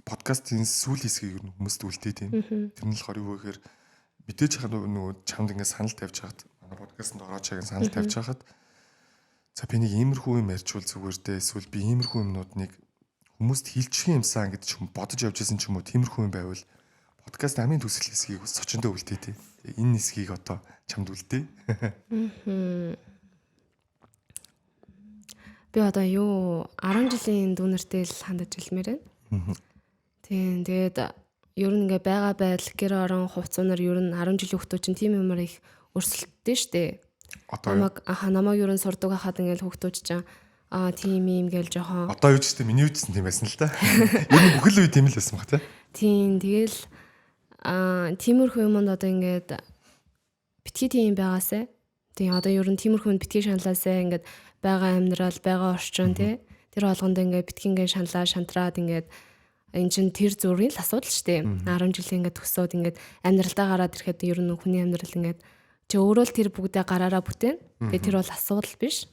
подкастын сүүлийн хэсгийг ер нь хүмүүст үлдээд юм. Тэр нь болохоор юу вэ гэхээр мэдээж хаа нөгөө чамд ингээ санал тавьж хахад манай подкастэнд орооч яг санал тавьж хахад за би нэг иймэрхүү юм ярьчвал зүгээр дээ эсвэл би иймэрхүү юмнууд нэг хүмүүст хилчих юмсан гэж ч юм бодож явж исэн ч юм уу тиймэрхүү юм байвал подкаст амын төсөл хэсгийг сочиндоо үлдээ тий. Энэ хэсгийг одоо чамд үлдээ. Би одоо юу 10 жилийн дүүнертэй л хандаж хэлмээр байна. Тийм тэгээд ер нь ингээ байгаа байдал гэр орон хувцуунаар ер нь 10 жилийн хүмүүс чинь тийм юмар их өрсөлддөг штэ. Одоо намайг ер нь сурдаг хахад ингээл хүүхдүүд чинь аа тийм юм гээл жоохон одоо юу ч тийм миний үдсэн тийм байсан л та. Ер нь бүхэл үе тийм л байсан баг тий. Тийм тэгэл тиймэрхүү юмд одоо ингээд битгий тийм байгаасай. Тийм, одоо ер нь тиймэрхүү юм битгий шаналаасаа, ингээд байгаа амьдрал, байгаа орчин тий. Тэр болгонд ингээд битгий ингээд шаналаа шантраад, ингээд эн чин тэр зүрийн л асуудал шүү дээ. 10 жилийн ингээд төгсөөд ингээд амьдралдаа гараад ирэхэд ер нь хүний амьдрал ингээд чи өөрөө л тэр бүгдээ гараараа бүтээн. Тэгээд тэр бол асуудал биш.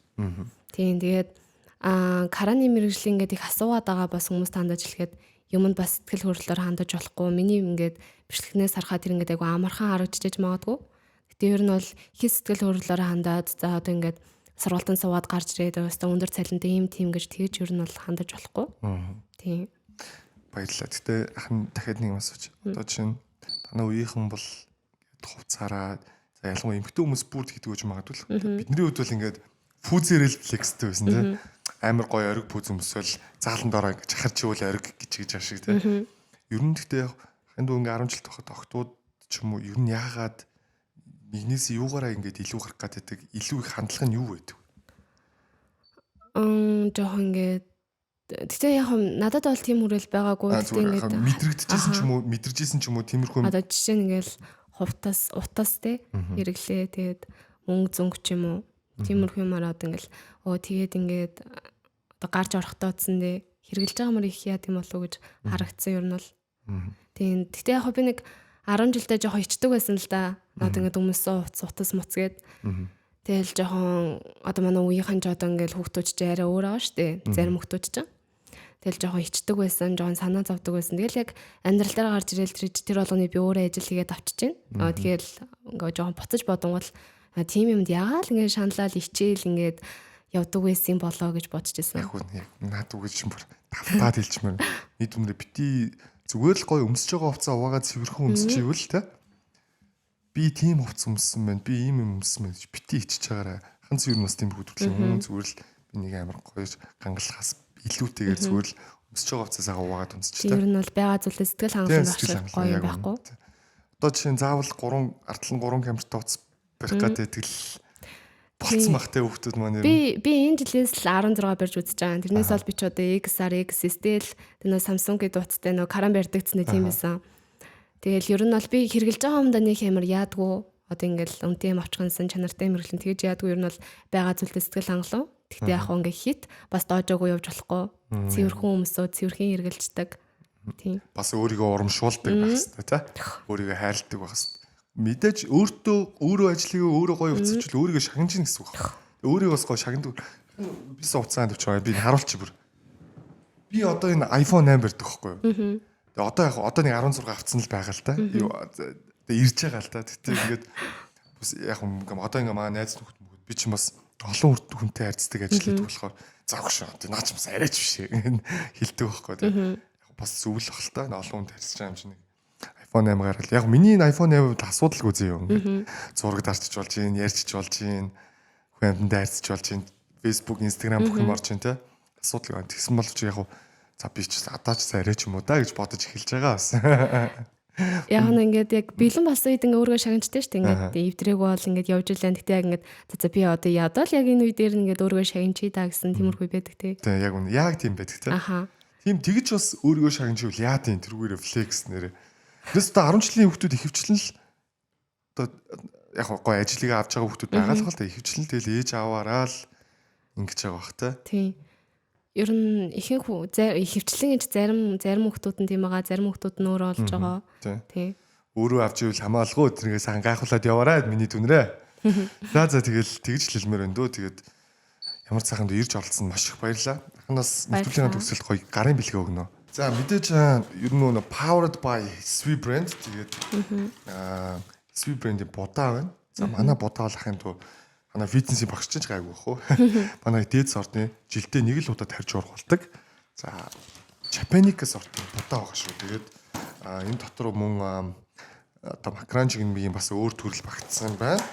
Тийм, тэгээд караны мэргэжлийн ингээд их асуугаад байгаа бас хүмүүс тандаж хэлэхэд юмд бас сэтгэл хөдлөлөөр хандаж болохгүй. Миний ингээд бичлэгнээс харахад тэр ингээд айгу амархан харагдчихэж магадгүй. Гэтэ ер нь бол хит сэтгэл хөдлөлөөр хандаад, за одоо ингээд сургуультанд суугаад гарч ирээд өстө өндөр цалинтай ийм тийм гэж тэгж ер нь бол хандаж болохгүй. Тийм. Баярлалаа. Гэтэ ахын дахиад нэг юм асууч. Одоо чинь танай үеийнхэн бол хувцаараа, за, ялангуяа эмэгтэй хүмүүс бүр тэгдэг гэж магадгүй л. Бидний хувьд бол ингээд пүүзэрэл flex тэй байсан тий. Амар гоё ориг пүүз өмсөөл заалан дороо ингэж хахарч ивэл ориг гэж гэж ашиг тий. Ер нь гэхдээ ханд ингээ 10 жил тоход октод ч юм уу ер нь яагаад нэгнээс юугаараа ингээд илүү гарах гэдэг, илүү их хандлага нь юу байдаг вэ? Жоохон ингээд. Гэтэ яг надад бол тийм хүрээл байгаагүй. Гэтэ ингээд мэдрэгдэжсэн ч юм уу, мэдэржсэн ч юм уу тиймэрхүү. Одоо жишээ нь ингээл хувтас, утас те хэрэглээ, тэгээд мөнгө зөнгө ч юм уу тиймэрхүү юмараа одоо ингээл өө тэгээд ингээд одоо гарч орохдоо цэн дээ хэрэглэж байгаа мөр их яа тийм болов уу гэж харагдсан ер нь бол. Тийм. Гэтэ яг би нэг 10 жилдээ жоохон ичдэг байсан л да. Одоо ингээд өмссөн утас, утас муц гээд. Тэгэл жоохон одоо манай үеийнхэн ч одоо ингээл хүүхдүүд ч арай өөр байгаа шүү дээ. Зарим хүүхдүүд ч. Тэгэл жоохон ичдэг байсан, жоохон санаа зовдөг байсан. Тэгэл яг амьдрал дээр гарч ирэл тэр болгоныг би өөрөө ажил хийгээд авчиж байна. Аа, тэгэл ингээ жоохон буцаж бодонгол тийм юмд ягаал ингээ шаналал ичээл ингээд явдаг байсан болоо гэж бодож байсан. Яг үн яг наад үг гэж бүр тавтаад хэлчмээр. Нийт өмнө бити зүгээр л гоё өмсөж байгаа хувцас уваагаа цэвэрхэн өмсөж ивэл те. Би тийм хувцас өмссөн байна. Би ийм юм өмссөн байна гэж бити ичиж байгаарай. Ханц юу бас тийм хөдөлгөөн юм, зүгээр л би нэг амар гоё гангалахаас илүүтэйгээр зүгээр л өмсөж байгаа хувцасаа уваагаад өмсөж та. Тэр нь бол байгаа зүйлээс сэтгэл хангалуун байх шиг гоё юм байхгүй. Одоо жишээ нь заавал 3 артлан 3 камертай утас барих гэдэг л болцсон бах те хүүхдүүд маань. Би энэ жилээс л 16 барьж үзэж байгаа. Тэрнээс бол би ч одоо XR, XS-тэй л тэр нөө Samsung-ийн дууцтай нөө каран барьдагцсан тийм байсан. Тэгэл ер нь бол би хэрглэж байгаа юмдаа нэг амар яадгүй. Одоо ингээл үнэтэй юм авчихсан, чанартай юм хэрэглэн тэгэж яадгүй, ер нь бол байгаа зүйлдээ сэтгэл хангалуун. Тэгтээ яг хөө ингээ хит бас доожоогүй явж болохгүй. Цэвэрхэн өмсөө, цэвэрхэн хэрглэждэг. Тийм. Бас өөрийгөө урамшуулдаг байх хэрэгтэй тий. Өөрийгөө хайрладаг байх хэрэгтэй. Мэдээж өөртөө өөрөө ажлыг өөрөө гоё уцчвал өөрийгөө шагнаж гин гэсэн үг байна. Өөрийгөө бас гоё шагнадаг. Бис уцаан тавьчих байгаа. Би харуулчих бүр. Би одоо энэ iPhone 8 барьдаг байхгүй юу? Тэгээ одоо яг одоо нэг 16 авцсан л байгаа л та. Юу тэгээ ирж байгаа л та. Тэгтээ ингээд бас яг одоо ингээ манай найз нөхөд мөхөд би чинь бас олон хүнтэй харьцдаг ажил хийдэг болохоор заах шүү. Тэгээ наа ч бас арайч биш хэлдэг байхгүй юу? Яг бас зөвл бах л та. Олон хүнтэй харьцаж байгаа юм чинь нэг iPhone 8 гаргал. Яг миний энэ iPhone 8-д асуудалгүй зөө юм. Зураг дарчиж болж гин, ярьчиж болж гин, хүн амьтанд харьцаж болж гин, Facebook, Instagram бүх юм орж гин те. Асуудалгүй. Тэгсэн боловч яг за би ч адаач арай ч юм уу да гэж бодож эхэлж байгаа бас. Яг нь ингээд яг бэлэн болсон үед ингээ өөрийгөө шагнажтай шүү дээ. Ингээд эвдрэг бол ингээд явж илэн. Гэтэ яг ингээд за би одоо ядал яг энэ үе дээр ингээд өөрийгөө шагнчий та гэсэн тиймэрхүү байдаг те. Тийм, яг үнэ. Яг тийм байдаг те. Аха. Тийм, тэгж бас өөрийгөө шагнаживал яа тийм тэрүүгээрээ flex нэрээ. Тэрээс одоо 10 жилийн хүүхдүүд ихэвчлэн л одоо яг гоё ажлыг авч байгаа хүүхдүүд байгаа л хол та, ихэвчлэн тэгэл ээж аваараа л ингэж байгаа бах те. Тийм. Ер нь ихэнх ихэвчлэн гэж зарим хүүхдүүд нь тийм байгаа, зарим хүүхдүүд нь өөрөө олж байгаа. Тийм. Өөрөө авч ивэл хамаалгүй, тэрнгээ сайхан гайхуулаад яваарай миний дүнрээ. За тэгэл тэгж л хэлмээр байна дөө. Тэгээд ямар сайхан ирж оролцсонд маш их баярлалаа. Ахнаас нэвтрүүлгийн төгсөлд гоё гарын бэлгээ өгнө. За, мэдээж ер нь нөө powered by Swe brand, тэгээд Swe brand-ийн будаа байна. За, манай будаа бол ахын дүү манай фитнесийн багш ч гайгүй бах уу. Манай дээд сортны жилдээ нэг л удаа тарьж ургуулдаг. За, Japanica сортны будаа байгаа шүү. Тэгээд энэ дотор мөн одоо макран жигнэмийн бас өөр төрөл багтсан байна.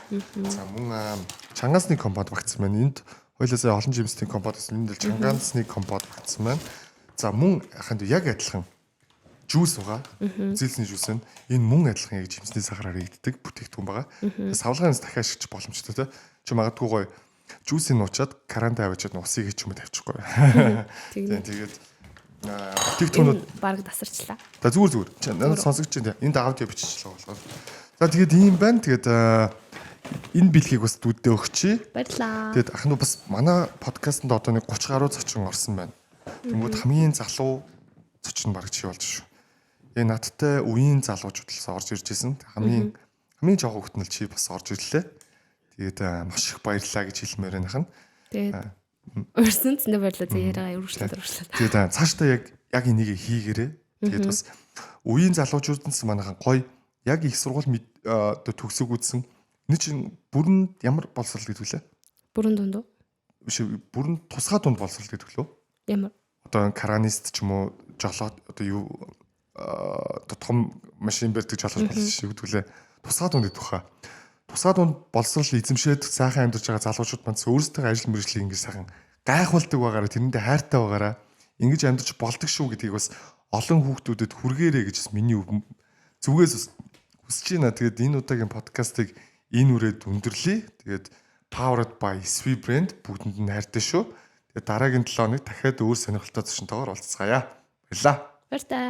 За, мөн чангасны компот багтсан байна. Энд хоёлаа сая олон жимсний компот гэсэн. Энд л чангасны компот багтсан байна. За, мөн аханд яг адилхан juice байгаа. Зэлсний juice нь энэ мөн адилхан яг жимсний сахараар хийгддэг бүтээгдэхүүн байгаа. Савлгаанаас дахиад шигч боломжтой те. Чи магадгүй гоё juice ийг нуучаад карантай авчиад усыг ч юм уу тавьчихгүй. Тийм, тэгээд бүтээгдэхүүнүүд бараг тасарчлаа. За, зүгээр зүгээр. Надад сонсогч чинь энд аудио биччихлээ болохоор. За, тэгээд ийм байна. Тэгээд Энэ бэлгийг бас дүүддээ өгчий. Баярлаа. Тэгэд ах нь бас манай подкастэнд одоо нэг 30 гаруй зочин орсон байна. Тэнгүүд хамгийн залуу зочин баг чи болж шүү. Яг надтай үеийн залуучууд л орж ирж исэн. Хамгийн хамгийн жоохон хүүхэд нь л чи бас орж ирлээ. Тэгээд маш их баярлалаа гэж хэлмээр байна ах нь. Тэгээд урьсан зөндөө баярлалаа. Зэ яриагаа өргөжлөөд өргөжлөөд. Тэгээд цаашдаа яг яг энийг хийгээрэй. Тэгээд бас үеийн залуучуудаас манайхан гоё яг их сургууль одоо төгсөг үзсэн. Энэ чинь бүрэн ямар боловсрол гэдэг вүлээ? Бүрэн дунд уу? Биш, бүрэн тусгай дунд боловсрол гэдэг лөө? Ямар? Одоо каранист ч юм уу, жолоод одоо юу одоо том машин барьдаг жолооч болсон шиг гэдэг лээ. Тусгай дунд гэдэг хаа. Тусгай дунд боловсрол эзэмшээд сайхан амьдарч байгаа залуучууд маань өөрсдөө ажил мэргэжлийг ингэж сайхан гайхуулдаг байгаараа, тэрэндээ хайртай байгаараа ингэж амьдарч болдог шүү гэдгийг бас олон хүүхдүүдэд хүргээрэй гэж бас миний зүгээс бас хүсэж байна. Тэгээд энэ удаагийн подкастыг энэ үрээд өндөрлөе. Тэгээд Powered by Swe brand бүгдэнд нь хайртай шүү. Тэгээд дараагийн 7 хоног дахиад өөр сонирхолтой зочинтойгоор уулзцаая. Баярлалаа. Баяр таа.